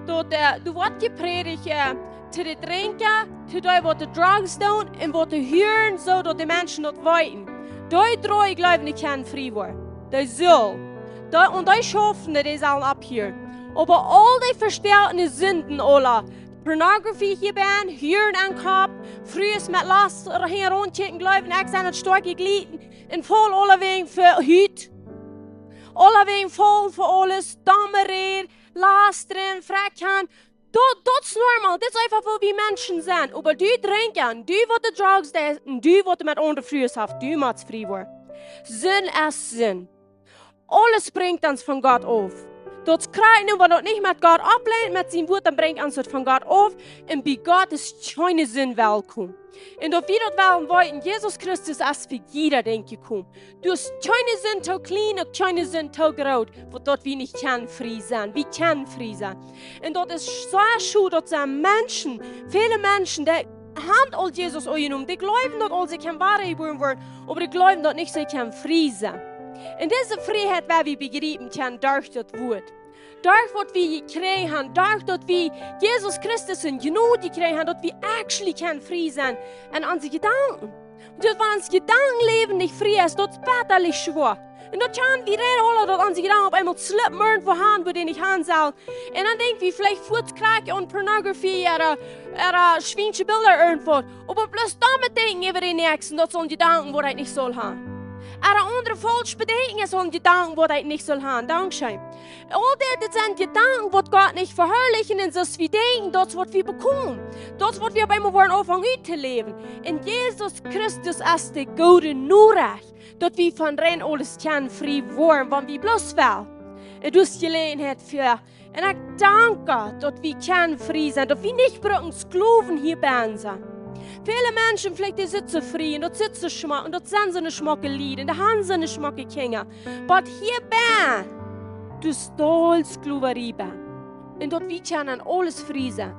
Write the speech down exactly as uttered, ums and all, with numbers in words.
daut, äh, doa woat jeprädicht, äh, to de Drinkja, to dee waut de Drugs doonen un waut de Huren, soo daut de Menschen daut weeten. Dee dree jleewen, dee kjennen frie woaren. Dee sellen. Dee, un dee schaufen, dee sellen opphieren. Oba aul dee vestäakte Sinden, aule Pornografie hia bennen, Huren aum Kopp, Frues met Last hinjaraun kjikjen, jleewen, ekj sie daut stoakje Jlikj, un faul aulawäajen fa Hut. Aulawäajen faul fa aules, domme Räd, Lastren, Frakjheit. Daut, daut es normal. Dit es eefach woo wie Menschen sent. Oba dee Drinkja, dee waut de Drugs deit, un dee waut met aundre Frues haft, dee mott frie woaren. Sind es Sind. Aules brinjt ons von Gott auf. Daut kjrieen, wan wie daut nich met Gott aufläwen, met sien Wuat, dan brinjt ons daut von Gott auf. Un bie Gott es kjeene Sind welkom. Un daut wie daut wellen weeten, Jesus Christus es fa jieda Dinkj jekomen. Doa es kjeene Sind too kjlien, uk kjeene Sind too groot, waut daut wie nich kjennen frie sennen. Wie kjennen frie sennen. Un daut es soo scheen, daut sent Menschen, väle Menschen, dee haben aul Jesus aunjenomen. Dee jleewen daut aul, see kjennen wada jebuaren woaren, oba dee jleewen daut nich, see kjennen frie sennen. Un dise Frieheit, woo wie bejriepen kjennen, derch daut Wuat. Derch waut wie jekjräajen haben, derch daut wie Jesus Christus siene Jnod jekjräajen haben, daut wie actually kjennen frie sennen en onse Jedanken. Daut wan ons Jedankenläwen nich frie es, daut es bitalich schwoa. Un daut kjenn wie räden aule, daut onse Jedanken opp eemol slippen irjentwoo han, wua dee nich han sellen. Un dan denkj wie veleicht fuaz krakjt aun Pornografie ooda, ooda schwiensche Bilda irjentwoo. Oba bloos doamet denkjen äwa dän Näakjsten, daut sent Jedanken, waut ekj nich sull han. Ooda aundre faulsche Bedenkjen sent Jedanken, waut ekj nich sull han. Dankscheen. Aul dit, dit sent Jedanken, waut Gott nich veharlichen, un soo aus wie denkjen, daut es waut wie bekomen. Daut es waut wie opp eemol woaren aunfangen uttoläwen. Un Jesus Christus es de goode Norecht, daut wie von rein aules kjennen frie woaren, wan wie bloos wellen. Un daut es Jeläajenheit fa. Un ekj dank Gott, daut wie kjennen frie sennen, daut wie nich bruken Sklowen hia bennen sennen. Väle Menschen veleicht, dee sitt soo frie, un daut sitt soo schmock, un daut sent soone schmocke Lied, un dee han soone schmocke Kjinja. Oba hia bennen, daut es doll Sklowerie bennen. Un daut wie kjennen aules frie sennen.